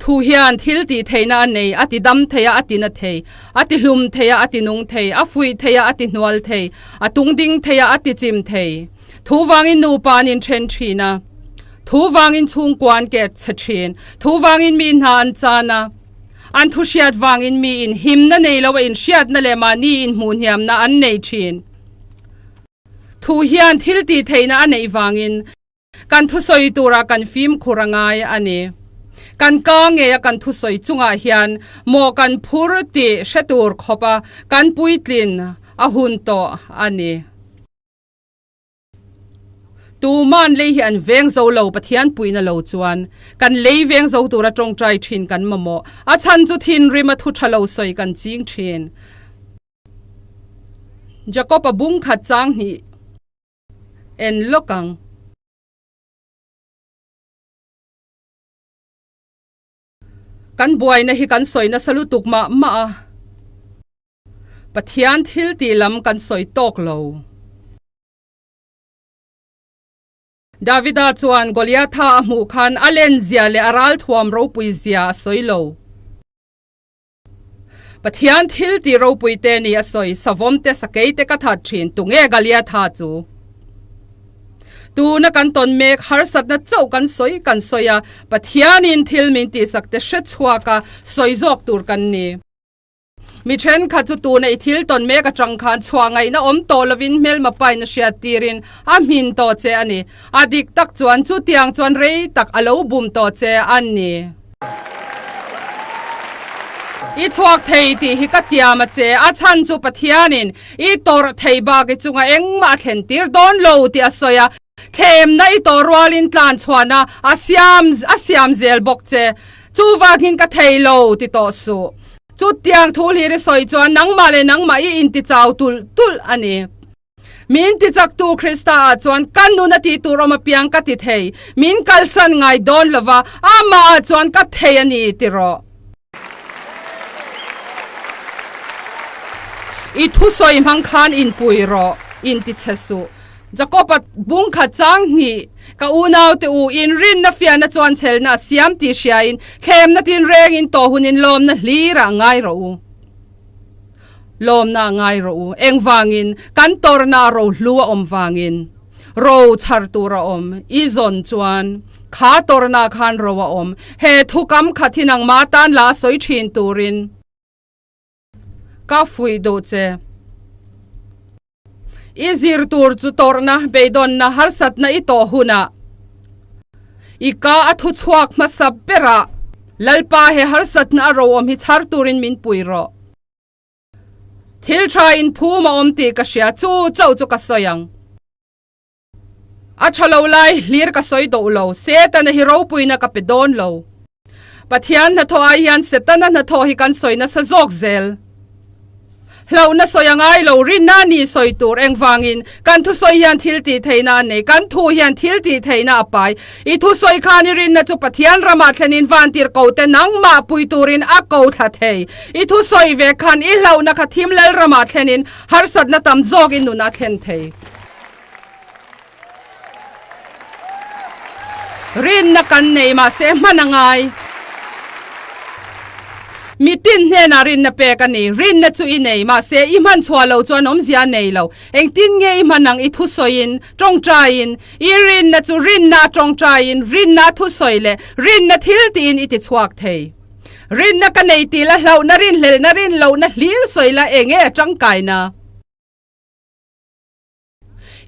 Thu hian thil tih theihna a nei, a ti dam thei a, a ti na thei, a ti hlum thei a, a ti nung thei, a fuih thei a, a ti hnual thei, a tung ding thei a, a ti chim thei. Thu vangin nupa an inthen thin a, thu vangin chhungkua an keh chhe thin, thu vangin mi hna an chan a, an thu hriat vangin mi in himna nei lo a inhriatna leh mahni inhmuhhniamna an nei thin. Thu hian thil tih theihna a neih vangin kan thusawi turah kan fimkhur a ngai a ni. Kan ka ngeia kan thusawi chungah hian maw kan phur tih hre tur khawpa kan puitlin a hun tawh a ni. Tuman lei hi an veng zo lo Pathian puihna lo chuan kan lei veng zo tura tawngtai thin kan mamawh. A chhan chu thinrim a thu tha lo sawi kan ching thin. Jakob-a bung khat chang hnih en lawk ang. Kan buaina hi kan sawi nasa lutuk mah mah a, Pathian thil tih lam kan sawi tawk lo. Davida chuan Goliatha a hmuh khan a len zia leh a ralthuam ropui zia a sawi lo. Pathian thil tih ropui te ni a sawi, savawm te sakei te ka that thin, tunge Galiatha chu? Tuna kan tawn mek harsatna chauh kan sawi kan sawi a, Pathianin thil min tihsak te hre chhuak a sawi zawk tur kan ni. Mi thenkhat chu tuna i thil tawn mek atang khan chhuah ngaihna awm tawh lovin hmelma pain a hriat tirin a hmin tawh che a ni. A dik tak chuan chutiang chuan rei tak a lo bum tawh che a ni. I chhuak thei tih hi ka tiam a che, a chhan chu Pathianin i tawrh thei bak i chunga engmah a thlen tir dawn lo tih a sawi a, thlemna i tawh rualin tlan chhuahna a siam a siam zel bawk che. Chuvangin ka thei lo ti tawh suh. Chutiang thu hlir i sawi chuan nangmah leh nangmah i intichau tulh tulh a ni. Min tichaktu Krista ah chuan ka nun a tih tur awm apiang ka ti thei, min kalsan ngai dawn lova, amah ah chuan ka thei a ni ti rawh. I thusawi hmang khan inpui rawh, intichhe suh. Jakob-a bung khat chang hnih, Ka unaute u, inrinna fiahna chuan chhelna a siam tih hriain, thlemna tinrengin tawh hunin lawmna hlirah ngai rawh u. Lawmna a ngai rawh u. Engvangin? Kan tawrhna a rohlu a awm vangin. Ro chhar tur a awm. I zawn chuan kha tawrhna khan ro a awm. He thu kam khat hi nangmah tan la a sawi thin turin ka fuih duh che. I zir tur chu tawrhna, beidawnna, harsatna i tawh hunah i ka a thu chhuak hmasa berah Lalpa he harsatna a ro awm hi chhar turin min pui rawh. Thil tha in phum a awm tih ka hria, chu chauh chu ka sawi ang. A tha lo lai hlir ka sawi doh lo, Setana hi ropuina ka pe dawn lo. Pathian hnathawh ai hian Setana hnathawh hi kan sawi nasa zawk zel. Hlauhna sawi a ngai lo, rinna a ni sawi tur. Engvangin? Kan thusawi hian thil tih theihna a nei. Kan thu hian thil tih theihna a pai. I thusawi khan i rinna chu Pathian ramah thlenin vantir ko te nangmah pui turin a ko thla thei. I thusawi ve khan i hlauhna kha thim lal ramah thlenin harsatna tam zawk i nun a thlen thei. Rinna kan nei mahse hman a ngai. Mitin hnenah rinna pek a ni. Rinna chu i nei mahse i hman chhuah loh chuan awmzia a nei lo. Engtin nge i hman ang i thusawiin, tawngtaiin, i rinna chu rinna a tawngtaiin, rinna a thusawi leh rinna thil tiin i ti chhuak thei. Rinna ka nei tih la hlauhna rinhlelhna rinlohna hlir sawi la enge a tangkaina?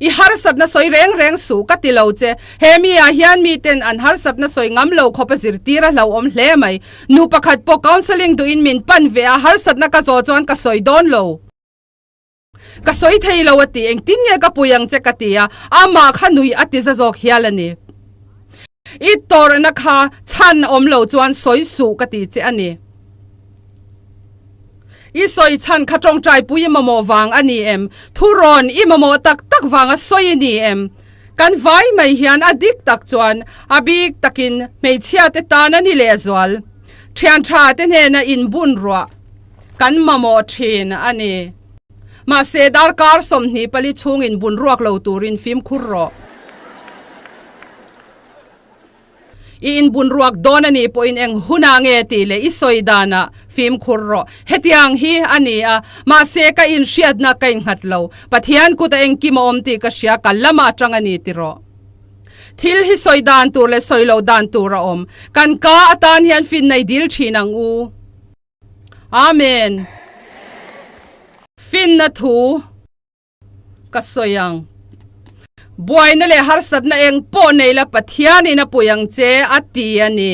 I harsatna sawi reng reng suh ka ti lo che. He mi ah hian mi ten an harsatna sawi ngam lo khawp a zirtir a hlauhawm hle mai. Nu pakhat pawh counselling duhin min pan ve a, harsatna ka zawh chuan ka sawi dawn lo. Ka sawi thei lo a ti, engtin nge ka pui ang che ka ti a, amah kha nui a ti za zawk hial a ni. I tawrhna kha chhan awm lo chuan sawi suh ka ti che a ni. I sawi chhan kha tawngtai pui i mamawh vang a ni em? Thurawn i mamawh tak tak vanga sawi i ni em? Kan vai mai hian a dik tak chuan a bik takin hmeichhia te tan a ni lehzual. Thian tha te hnena inbun ruah kan mamawh thin a ni. Mahse darkar 24 chhung inbun ruak lo turin fimkhur rawh. I inbun ruak dawn a nih pawhin eng hunah nge tih leh i sawi danah fimkhur rawh. Hetiang hi a ni a, mahse ka inhriatna ka innghat lo. Pathian kut a engkim a awm tih ka hria, ka lamah atang a ni ti rawh. Thil hi sawi dan tur leh sawi loh dan tur a awm. Kan ka atan hian finna i dil thin ang u. Amen. Finna thu. Ka sawi ang. Buaina leh harsatna eng pawh nei la Pathianin a pui ang che a ti a ni.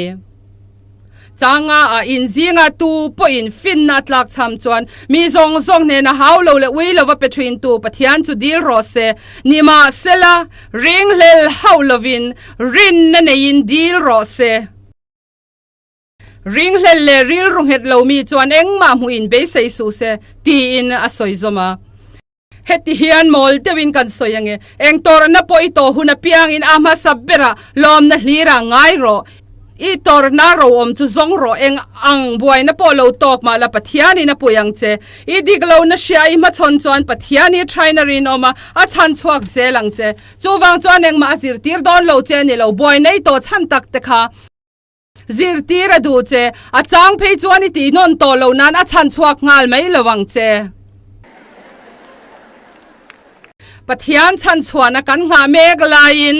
Changa ah inzinga tu pawhin finna a tlak cham chuan mi zawng zawng hnena hau lo leh ui lova pe thintu Pathian chu dil rawh se. Nimahsela, ringhlel hauh lovin rinna neiin dil rawh se. Ringhlel leh rilru nghet lomi chuan engmah hmuhin beisei suh se, tiin a sawi zawm a. Heti hian mawl deuhin kan sawi ange, eng tawrhna pawh i tawh hun apiangin a hmasa berah lawmna hlirah ngai rawh. I tawrhna roawm chu zawng rawh, eng ang buaina pawh lo tawk mah la Pathianin a pui ang che. I dik lohna hria i hmachhawn chuan Pathian hi thain a rinawm a, a chhan chhuak zel ang che. Chuvang chuan engmah a zirtir dawn lo che ni lo, buaina i tawh chhan tak te kha. Zirtir a duh che, a chang phei chuan i tih nawn tawh loh nan a chhan chhuak nghal mai lo ang che. Pathian chhan chhuahna kan nghah mek laiin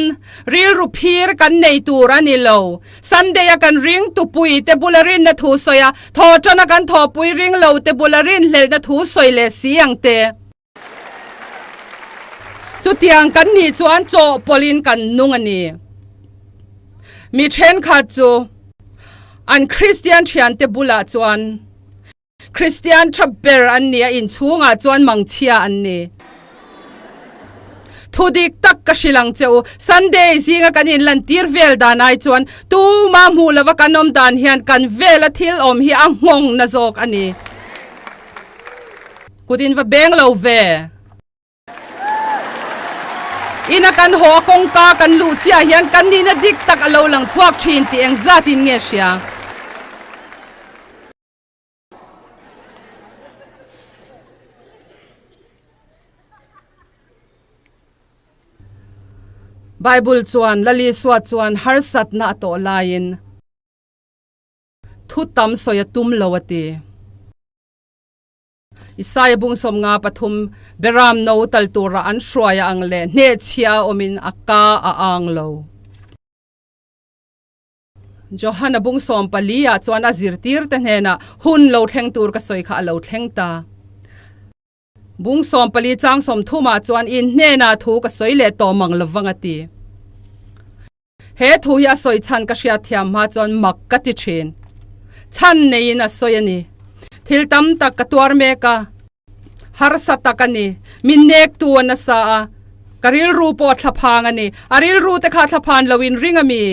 rilru phir kan nei tur a ni lo. Sunday a kan ring tupui te bula rinna thu sawi a, thawhṭana kan thawhpui ring lo te bula rinhlelhna thu sawi leh si ang te. Chutiang kan nih chuan chawhpawlhin kan nung a ni. Mi thenkhat chu an Kristian thiante bulah chuan Kristian tha ber an ni a, inchhungah chuan mangchhia an ni. Thu dik tak ka hrilh ang che u, Sunday zinga kan inlantir vel dan ai chuan tuma hmuh lova kan awm dan hian kan vela thil awm hi a nghawng na zawk a ni. Kut in va beng lo ve. Ina kan haw a kawngka kan luh chiah hian kan nihna dik tak a lo lang chhuak thin tih eng zat in nge hria? Bible chuan Lalisua chuan harsatna a tawh laiin thu tam sawi a tum lo a ti. Isaiah bung 53 Beram no tal tura an hruai a ang leh hnehchhia a awmin a ka a ang lo. Johana bung 14 ah chuan a zirtirte hnenah hun lo thleng tur ka sawi kha a lo thleng ta. Bung 14 chang 30 ah chuan in hnenah thu ka sawi leh tawh mang lovang a ti. He thu hi a sawi chhan ka hriat thiam hma chuan mak ka ti thin. Chhan neiin a sawi a ni. Thil tam tak ka tuar mek a, harsa tak a ni. Min nektu a nasa a, ka rilru pawh a thlaphang a ni. A rilru te kha thlaphan loin ring a mi?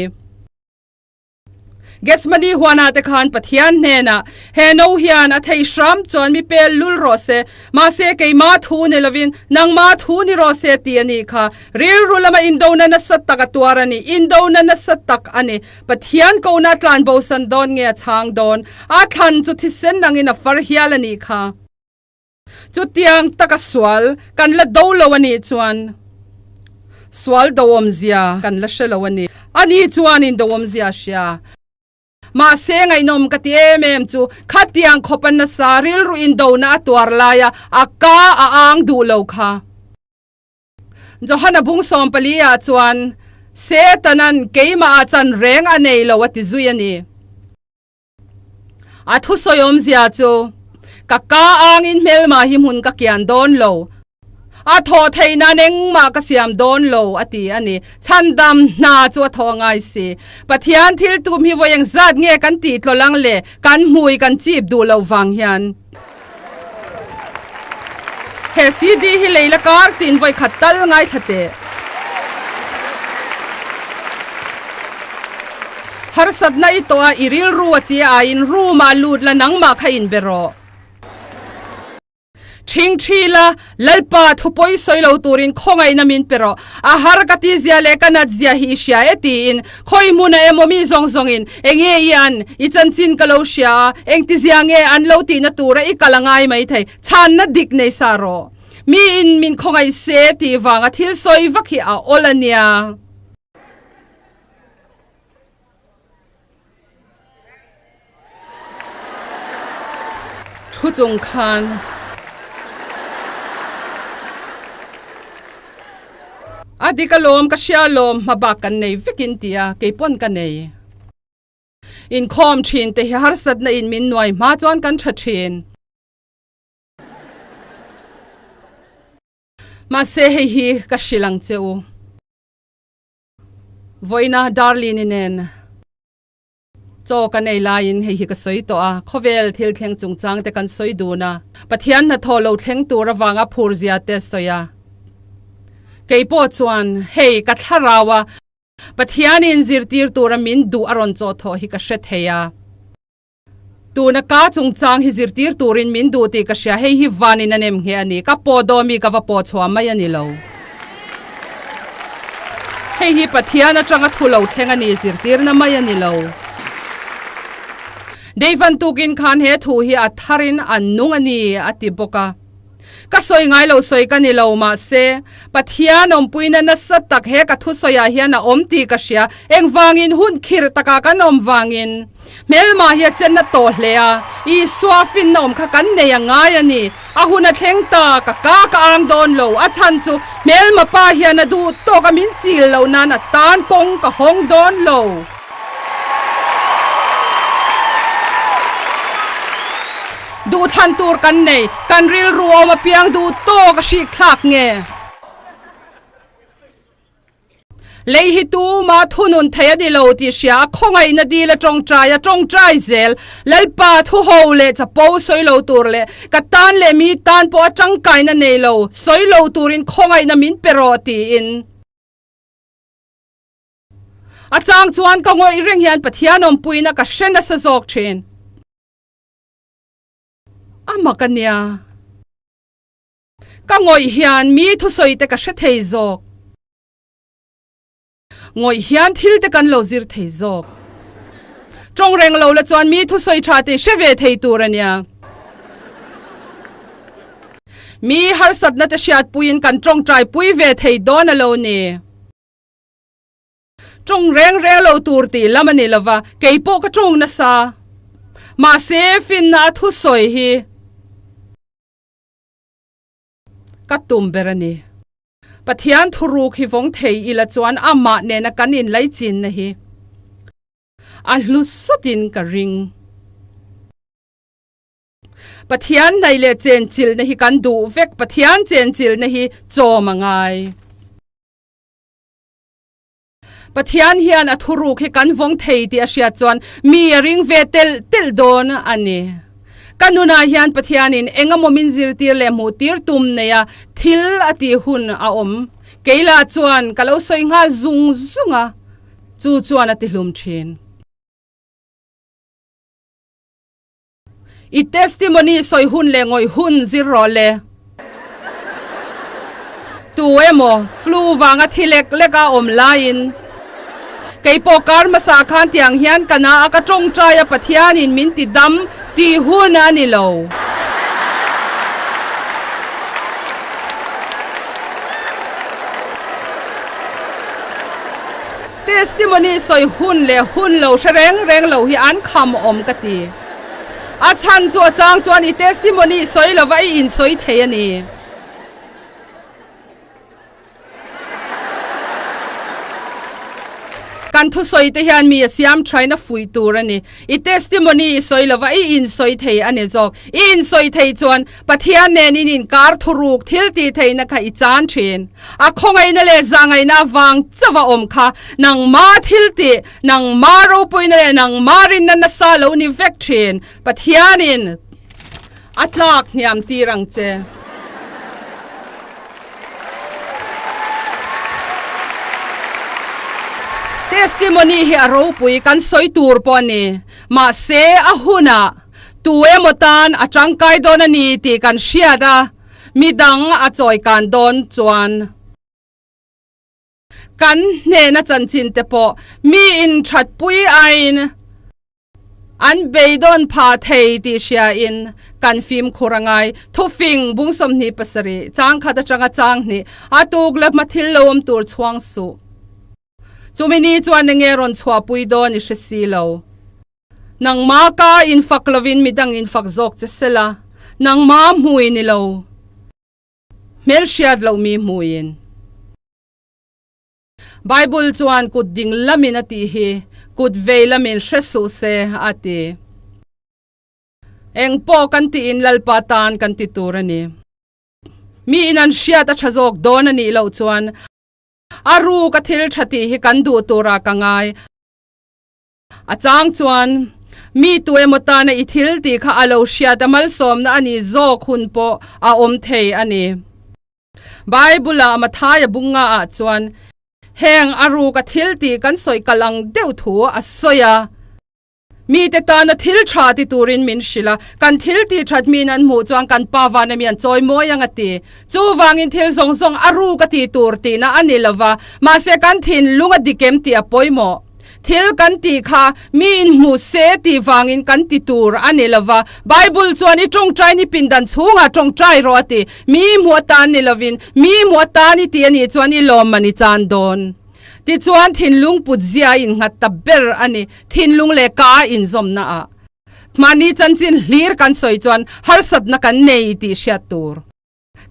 Gethsemane huanah te khan Pathian hnenah, He no hian a thei hram chuan mi pel lul rawh se, mahse keimah thu ni lovin nangmah thu ni rawh se ti a nih kha. Rilru lama indona nasa tak a tuar a ni, indona nasa tak a ni. Pathian kohna a tlan bosan dawn nge a chhang dawn? A thlan chu thisen nangin a far hial a nih kha. Chutiang taka sual kan la do lo a nih chuan sual do awmzia kan la hre lo a ni. Ani chuanin do awmzia a hria. Mahse ngaihnawm ka ti em em chu khatiang khawp a nasa rilru indona a tuar laia a ka a ang duh lo kha. Johana bung 14 ah chuan Setanan keimah ah chan reng a nei lo a ti zui a ni. A thusawi awmzia chu, Ka ka angin hmelma hi hmun ka kian dawn lo. A thawh theih nan engmah ka siam dawn lo, a ti a ni. Chhandam hna chu a thawh ngai si. Pathian thil tum hi vawi engzat nge kan tih tlawlh ang le, kan hmui kan chip duh loh vang hian. He CD hi lei la kar tiin vawi khat tal ngaithla teh. Harsatna i tawh a, i rilru a chi aiin room ah lut la nangmah kha inbe rawh. Ṭhingṭhi la, Lalpa thupawi sawi lo turin khawngaihna min pe rawh. A har ka ti zia leh ka nat zia hi i hria e tiin khawi hmunah emaw mi zawng zawngin enge i an, i chanchin ka lo hria a, engtizia nge an lo tihna tura i kal a ngai maithei, chhanna dik nei sa rawh. Miin min khawngaih se tih vanga thil sawi vak hi a awl a nia. Thu chung khan. A dik alawm, ka hria alawm, hma bak kan nei vekin tia kei pawn ka nei. Inkhawm thin te hi harsatna in min nuai hma chuan kan tha thin. Mahse hei hi ka hrilh ang che u. Vawiina Darlene-i nen chaw kan ei laiin hei hi ka sawi tawh a, khawvel thil thleng chungchang te kan sawi dun a, Pathian hnathawh lo thleng tur avanga phur zia te a sawi a. Kei pawh chuan hei ka thlarau a, Pathianin zirtir tura min duh a rawn chawhthawh hi ka hre thei a. Tuna ka chungchang hi zirtir turin min duh tih ka hria, hei hi vanin a nem nghe a ni, ka pawh dawmi ka va pawh chhuah mai a ni lo. Hei hi Pathian atanga thu lo thleng a ni, zirtirna mai a ni lo. Deivan tukin khan he thu hi a tharin a nung a ni a ti bawk a. Ka sawi ngai lo sawi ka ni lo, mahse, Pathian awmpuina nasa tak he ka thusawiah hian a awm tih ka hria. Engvangin hun khirh takah kan awm vangin hmelma hi a chenna tawh hle a, Isua finna awm kha kan nei a ngai a ni. A hun a thleng ta, ka ka ka ang dawn lo, a chhan chu hmelma pa hian a duh tawk a min chil loh nan a tan kawng ka hawng dawn lo. Duhthlan tur kan nei, kan rilru awm apiang duh tawk a hrik thlak nge? Lei hi tuma thunun thei a ni lo tih hria a khawngaihna dil a tawngtai a tawngtai zel. Lalpa thuho leh chapo sawi lo tur leh ka tan leh mi tan pawh a tangkaina nei lo sawi lo turin khawngaihna min pe rawh tiin. A chang chuan ka ngawih reng hian Pathian awmpuina ka hre nasa zawk thin. A mak a nia. Ka ngawih hian mi thusawi te ka hre thei zawk. Ngawih hian thil te kan lo zir thei zawk. Tawng reng lo la chuan mi thusawi tha te hre ve thei tur a nia. Mi harsatna te hriatpuiin kan tawngtaipui ve thei dawn a lo ni. Tawng reng reng lo tur tih lam a ni lova, kei pawh ka tawng nasa. Mahse, finna a thusawi hi ka tum ber a ni. Pathian thuruk hi vawng thei ila chuan amah nena kan inlaichinna hi a hlu sawtin ka ring. Pathian hnaih leh chenchilhna hi kan duh vek, Pathian chenchilhna hi chawm a ngai. Pathian hian a thuruk hi kan vawng thei tih a hriat chuan mi a ring ve telh telh dawn a ni. Ka nunah hian Pathianin engemaw min zirtir leh hmuhtir tum neia thil a tih hun a awm. Kei lah chuan ka lo sawi nghal zung zung a, chu chuan a tihlum thin. I testimony sawi hun leh ngawih hun zir rawh le. Tu emaw flu vanga thi lek lek a awm laiin kei pawh kar hmasa khan tiang hian ka na a ka tawngtai a Pathianin min ti dam tih hun a ni lo. Testimony sawi hun leh hun lo hre reng reng lo hi an kham awm ka ti. A chhan chu a chang chuan i testimony sawi lova i insawi thei a ni. Kan thusawi te hian mi a siam thain a fuih tur a ni. I testimony i sawi lova i insawi thei a ni zawk. I insawi thei chuan Pathian nen in inkar thuruk thil tih theihna kha i chan thin. A khawngaihna leh zahngaihna avang chauh a awm kha nangma thil tih, nangma ropuina leh nangma rinna nasa lo ni vek thin. Pathianin a tlak hniam tir ang che. Testimony hi a ropui kan sawi tur pawh a ni. Mahse a hunah Tu emaw tan a tangkai dawn a ni tih kan hriat a, midang a chawikan dawn chuan kan hnehna chanchin te pawh mi inthatpui aiin an beidawn phah thei tih hriain kan fimkhur a ngai. Thufing bung 27 chang khat atanga chang hnih a tuk la hma thil lo awm tur chhuang suh. Chumi ni chuan enge rawn chhuahpui dawn i hre si lo. Nangmah ka infak lovin midang infak zawk che sela. Nangma hmui ni lo, hmelhriat loh mi hmuiin. Bible chuan kut ding lamin a tih hi kut vei lamin hre suh se a ti. Eng pawh kan tiin Lalpa tan kan ti tur a ni. Mi in an hriat a tha zawk dawn a nih loh chuan a ruk a thil tha tih hi kan duh turah ka ngai. A chang chuan mi tu emaw tana i thil tih kha a lo hriat a malsawmna a nih zawk hun pawh a awm thei a ni. Bible-a Mathaia bunga ah chuan heng a ruk a thil tih kan sawi kalh ang deuh thu a sawi a. Mite tana thil tha ti turin min hrilh a, kan thil tih that min an hmuh chuan kan pa vana mi an chawi mawi ang a ti. Chuvangin thil zawng zawng a ruk a ti tur tihna a ni lova, mahse kan thinlung a dik em tih a pawimawh. Thil kan tih kha mi inhmu se tih vangin kan ti tur a ni lova, Bible chuan i tawngtai ni pindan chhungah tawngtai rawh a ti. Mi hmu atan ni lovin, mi hmu atan i ti a nih chuan i lawmman i chan dawn. Tichuan thinlung put zia a innghat ta ber a ni, thinlung leh ka a inzawmna ah. Mahni chanchin hlir kan sawi chuan harsatna kan nei tih hriat tur.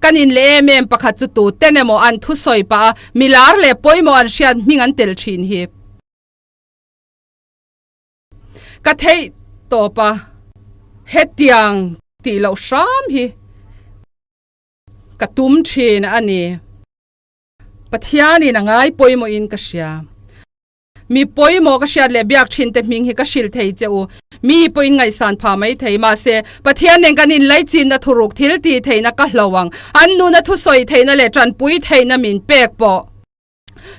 Kan in leh em em pakhat chu tu ten emaw an thusawi pah a, milar leh pawimawh an hriat hming an tel thin hi. Ka theih tawp a, hetiang tih loh hram hi ka tum thin a ni. Pathianin a ngai pawimawhin ka hria. Mi pawimawh ka hriat leh biak thin te hming hi ka hrilh thei che u. Mi pawhin ngaihsan pha mai thei. Mahse, Pathian nen kan inlaichinna thuruk thil tih theihna ka hlo ang. An nuna thusawi theihna leh tanpui theihna min pek pawh.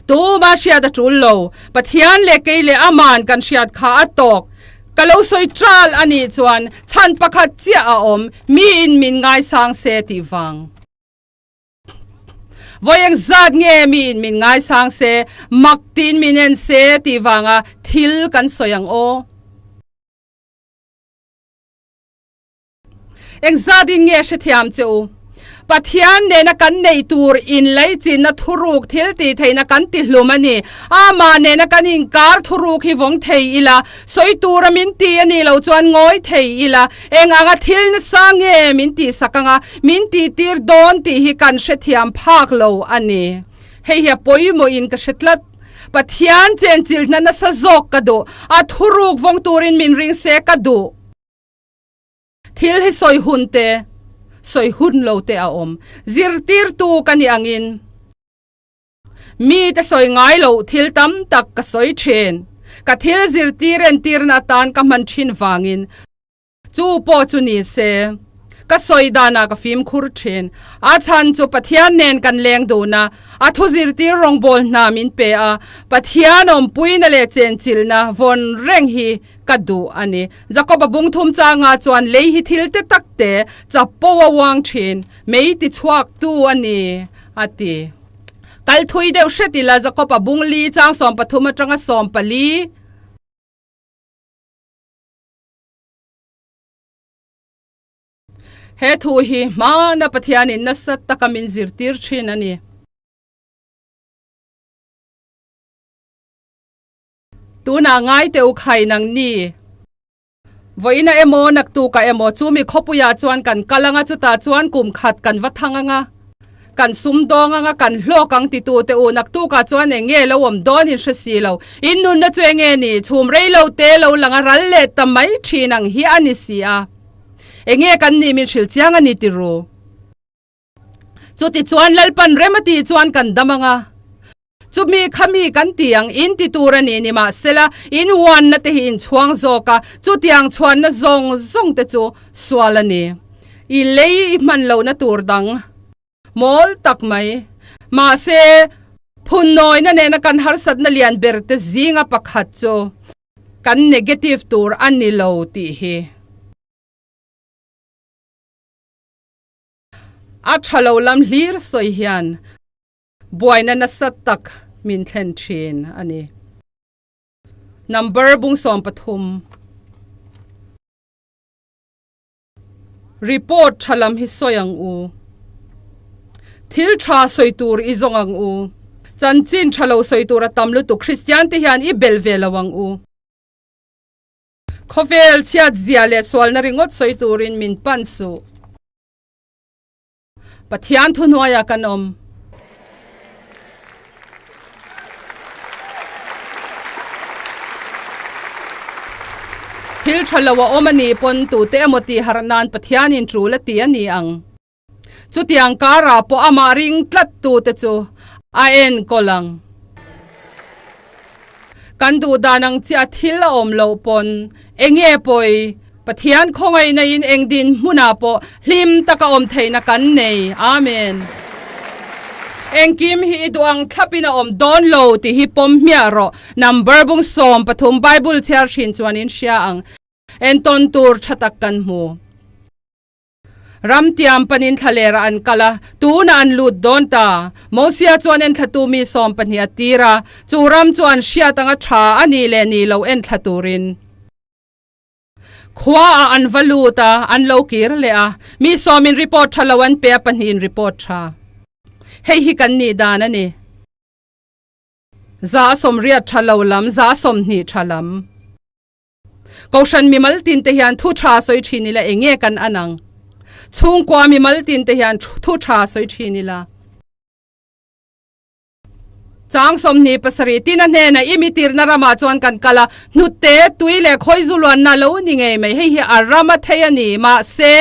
Tuma hriat a tul lo. Pathian leh kei leh Aman kan hriat kha a tawk. Ka lo sawi tral a nih chuan chhan pakhat chiah a awm, miin min ngaisang se tih vang. Vawi engzat nge miin min ngaisang se, mak tiin min en se tih vanga thil kan sawi ang aw? Engzatin nge hrethiam che u? Pathian nena kan neih tur inlaichinna thuruk thil tih theihna kan ti hlum a ni. Amah nena kan inkar thuruk hi vawng thei ila, sawi tura min ti a nih loh chuan ngawi thei ila, eng anga thil nasa nge min tihsak anga Min tihtir dawn tih hi kan hrethiam phak lo a ni. Hei hi a pawimawhin ka hre tlat. Pathian chenchilhna nasa zawk ka duh. A thuruk vawng turin min ring se ka duh. Thil hi sawi hun te, sawi hun lo te a awm. Zirtirtu ka nih angin mite sawi ngai loh thil tam tak ka sawi thin. Ka thil zirtir entirna atan ka hman thin vangin Chu pawh chu ni se, ka sawi danah ka fimkhur thin. A chhan chu Pathian nen kan leng dun a, a thu zirtir rawngbâwl hna min pe a, Pathian awmpuina leh chenchilhna vawn reng hi ka duh a ni. Jakob-a bung thum changa chuan lei hi thil te tak te chapo a uang thin, mei ti chhuaktu a ni, a ti. Kal thui deuh hret ila Jakob-a bung li chang 13 atanga 14. He thu hi hmana Pathianin nasa taka min zirtir thin a ni. Tunah ngai teh u khai nang ni. Vawiina emaw naktukah emaw chumi khawpuiah chuan kan kal anga chutah chuan kum khat kan va thang anga. Kan sum dawng anga kan hlawk ang titu te u naktukah chuan eng nge lo awm dawn in hre si lo. In nunna chu eng nge ni? Chhum rei lo te lo lang a ral leh ta mai thin ang hi a ni si a. Eng nge kan nih min hrilh chiang a ni ti ru. Chuti chuan Lalpan rem a tih chuan kan dam anga. Chumi khami kan ti ang in ti tur a ni nimahsela in uanna te hi in chhuang zawk a, chutiang chhuanna zawng zawng te chu sual a ni. I lei i hman lohna tur dang mawl tak mai. Mahse, phunnawina nena kan harsatna lian ber te zinga pakhat chu kan negative tur a ni lo tih hi. A tha lo lam hlir sawi hian Buaina nasa tak min thlen thin a ni. Number bung 13. Report tha lam hi sawi ang u. Thil tha sawi tur i zawng ang u. Chanchin tha lo sawi tur a tam lutuk Kristian te hian i bel ve lo ang u. Khawvel chhiat zia leh sualna ringawt sawi turin min pan suh. Pathian thuhnuaiah kan awm. Thil tha lo a awm a nih pawn tute emaw tih harh nan Pathianin tul a ti a ni ang. Chutiang karah pawh amah ring tlat tute chu a enkawl ang. Kan duh dan ang chiah thil a awm loh pawn enge pawi Pathian khawngaihna in eng din hmunah pawh hlim taka awm theihna kan nei. Amen. Engkim hi i duh ang thlapin a awm dawn lo tih hi pawm hmiah rawh. Number bung 13 Bible chhiar thin chuan in hria ang. Entawn tur tha tak kan hmu. Ram tiam panin thlalera an kal a, tunah an lut dawn ta. Mosia chuan enthlatu mi 12 a tir a, chu ram chu an hriat anga tha a nih leh nih loh enthla turin. Khua ah an va lut a, an lo kir leh a, mi sawmin report tha lo an pe a, pahnihin report tha. Hei hi kan nih dan a ni. 80% tha lo lam, 20% tha lam. Kohhran mimal tin te hian thu tha sawi thin ila eng nge kan an ang? Chhungkua mimal tin te hian thu tha sawi thin ila. Chang 27 tin a hnenah i mi tirna ramah chuan kan kal a, hnute, tui leh khawi zu luanna lo ni ngei mai. Hei hi a ram a thei a ni. Mahse,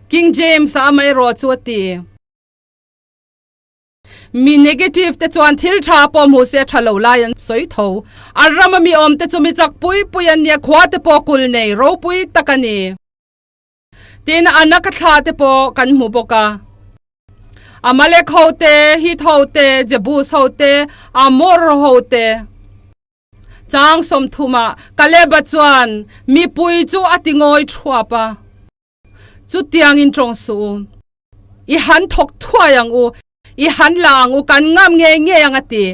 King James-a amaherawh chu a ti. Mi negative te chuan thil tha pawh hmuh se a tha lo lai an sawi tho. A rama mi awm te chu mi chak pui pui an nia, khua te pawh kul nei ropui tak a ni. Tin, a naka thla te pawh kan hmu bawk a. Amalek ho te, Hit ho te, Jebus ho te, Amor ho te. Chang 30 ah Kaleba chuan mipui chu a ti ngawi thuap a. Chutiangin tawng suh u. I han thawk thuai ang u, i han la ang u, kan ngam ngei ngei ang a ti.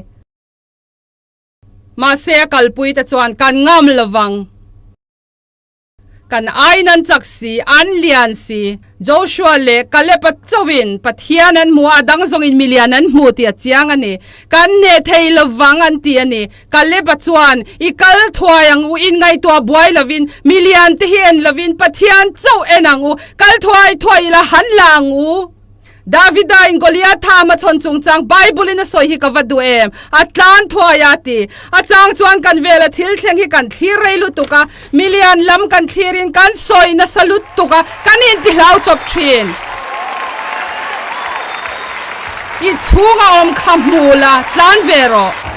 Mahse a kalpui te chuan kan ngam lovang. Kan aiin an chak si, an lian si. Joshua leh Kaleb-a chauhin Pathian an hmu a, a dang zawngin milian an hmu tih a chiang a ni. Kan hneh thei lovang an ti a ni. Kaleb-a chuan, I kal thuai ang u, inngaihtuah buai lovin, milian te hi en lovin Pathian chauh en ang u, kal thuai thuai ila han la ang u. Davida in Goliath tha a hmachhawn chungchang Bible in a sawi hi ka va duh em? A tlan thuai a ti. A chang chuan kan vela thil thleng hi kan thlir rei lutuk a, milian lam kan thlirin kan sawi nasa lutuk a, kan intihlau chawp thin. I chhunga awm kha hmu la, tlan ve rawh.